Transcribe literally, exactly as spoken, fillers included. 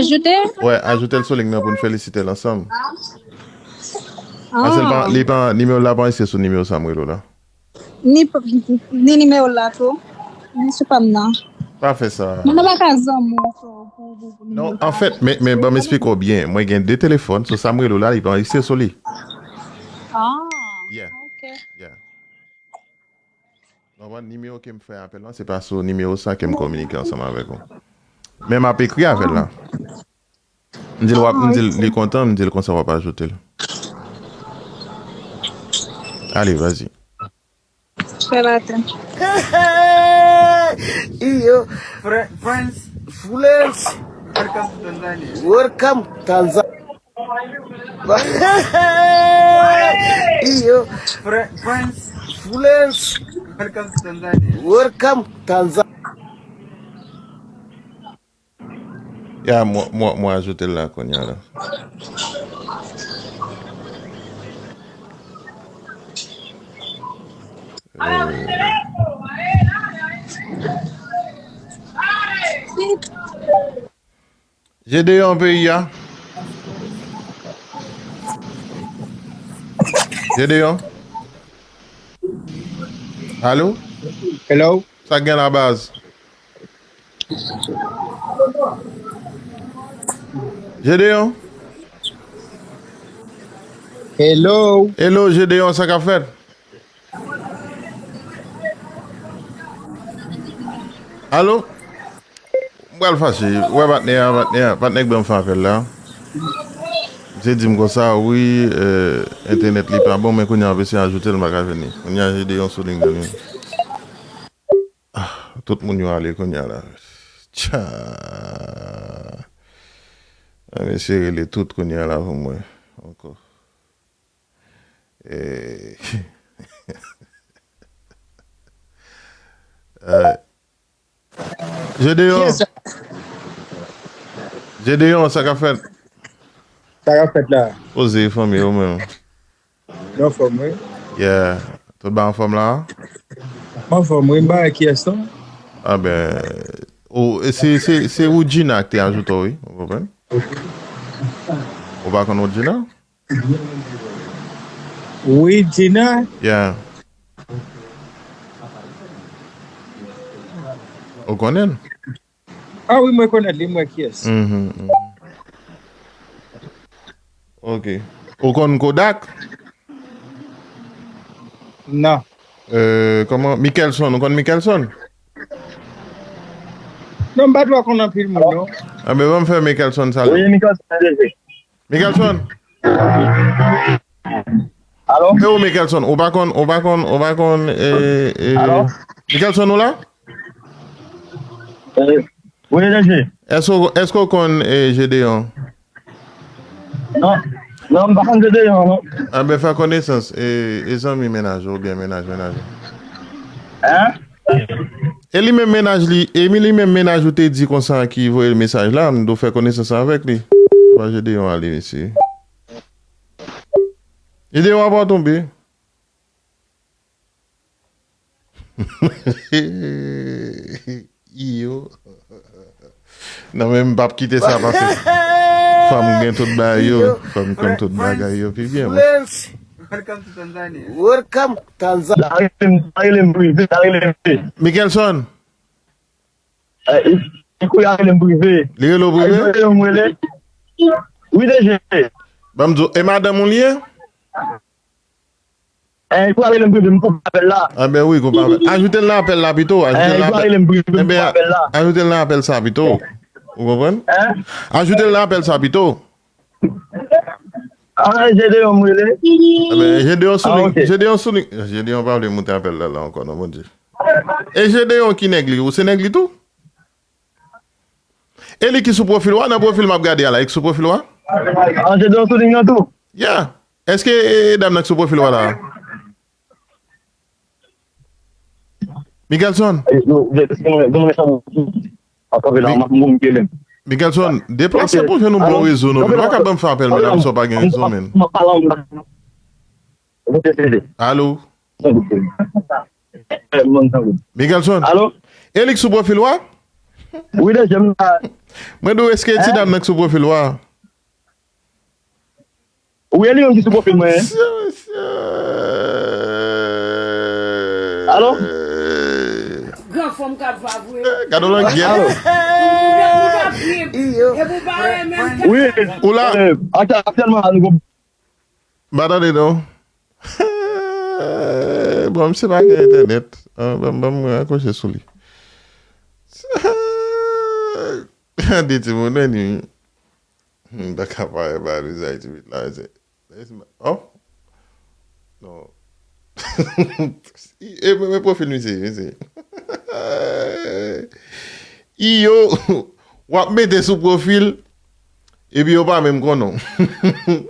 ajoute? Wè, ajoute l sou liy nan pou n felisite l ansanm. Paske li pa, li pa, nimewo l la pa anrejistre sou nimewo sa m rele w la. Ni, ni nimewo l la tou. Ni sou pa m nan. Pa fè sa. Mwen pa ka zanmi w pou, pou, pou, pou nimewo. Non, anfèt, men, men ban m esplike w byen. Mwen gen de telefòn, so sa m rele w la, li pa anrejistre sou li. Ah, yeah, ok. Yeah. Ou konprann? Nimewo ke m fè apèl lan, se pa sou nimewo sa ke m kominike ansanm avèk ou. Men m ap ekri avè l la. M di l w ap, m di l li kontan, m di l konsa w ap ajoute l. Ale, vazi. Fè laten. Iyo. Fre-, friends. Friends. Welcome to Tanzania. Welcome, Tanzania. Iyo. Fre-, friends. Friends. Welcome to Tanzania. Welcome, Tanzania. Ya, mwen, mwen, mwen ajoute l la kounye a la. Eh. Jedeyon peyi a. Jedeyon. Alo? Hello? Sa k gen la baz? Jedeyon? Hello? Hello, Jedeyon, sa k ap fèt? Alo? M pral fache. Wè patnè a, patnè a, patnè k ban m fè apèl la. Misye di m konsa, wi, eh, entènèt li pa bon, men kounye a, m ap eseye ajoute l, m pa ka jwenn li. Kounye a, Jedeyon sou liy nan li. Ah, tout moun yo ale kounye a la. Tcha. Ah, mesye rele tout kounye a la pou mwen. Ankò. Eh. Eh. Jedeyon. Jedeyon, sa k ap fèt? Sa k ap fèt la? Poze fanmi ou menm. Mwen anfòm, wi. Yeah. Tout bagay anfòm la? Mwen anfòm, wi. M pa wè kiyès non. Ah ben, ou, e se, se, se Woodjina ki te ajoute w, wi. Ou konprann? Ou pa konn Woodjina? Woodjina? Yeah. Ou konnen l? Ah wi, mwen konèt li, m wè kiyès. Mhm, mhm. Ok. Ou konn Kodak? Non. Euh, kòman? Mickelson, ou konn Mickelson? Non, m pa twò konn anpil moun, non. Anben, ban m fè Mickelson salut. Wi, Mickelson, Mickelson. Alo? E ou, Mickelson, ou pa konn, ou pa konn, ou pa konn, eh, eh, alo? Mickelson, ou la? Eh, wi, Danje. Èske, èske ou konn, eh, Jedeyon? Non, non, m pa konn Jedeyon, non. Anben, fè konesans, eh, e zanmi mennaj ou oubyen mennaj mennaj ou? Hein? E li menm mennaj li, e li menm mennaj ou te di konsa ki voye l mesaj la, m dwe fè konesans avèk li. Fò Jedeyon ale, mesye. Jedeyon ap tonbe. Iyo. Non, men m p ap kite sa pase. Fò m gen tout bagay yo. Fò m konn tout bagay yo pi byen, wi. Welcome to Tanzania. Welcome, Tanzania. La rele m, la rele m prive, la rele m prive. Mickelson. Eh, li, li kou la rele m prive. Li rele w prive? Ay, m rele. Wi, Danje. Ban m di w, e madanm ou li ye? Eh, li kou la rele m prive, m koupe apèl la. Anben wi, koupe apèl. Ajoute l nan apèl la pito. Ajoute l nan apèl. Enben, ajoute l nan apèl sa pito. Ou konprann? Hein? Ajoute l nan apèl sa pito. Ah, Jedeyon m rele. Enben, Jedeyon sou liy. Ah, ok. Jedeyon sou liy. Jedeyon pa vle moute apèl la, la ankò, non, Bondye. E Jedeyon ki nèg li? Ou se nèg li tou? E li ki sou pwofil ou a? Nan pwofil m ap gade a la, e ki sou pwofil ou a? Ah, Jedeyon sou liy nan tou? Yeah. Èske, e, dam nan ki sou pwofil ou a la? Mickelson. Mickelson, deplase pou jwenn yon bon rezo, non, men. Ou pa ka ban m fè apèl, men, la, sa w pa gen rezo, men. Alo? Mickelson. Alo? E li ki sou pwofil ou a? Wi, Danje, m la. Mwen di w, èske ti dam nan k sou pwofil ou a? Wi, e li menm ki sou pwofil mwen. Alo? Gran fanm k ap va vre. Gade w langyèt. Ou t ap ri. E pou pa renmen m. Wi. Ou la? Aktyèlman, nou gon M pa tande non. Bon, misye pa gen entènèt. Ban m, ban m rankwoche sou li. Tande timoun, men ni. M pa ka parèt ba Rizay ti vit la, se. Oh. Non. E men, men pwofil misye, misye. Iyo, w ap mete sou pwofil, epi yo pa menm konnen w.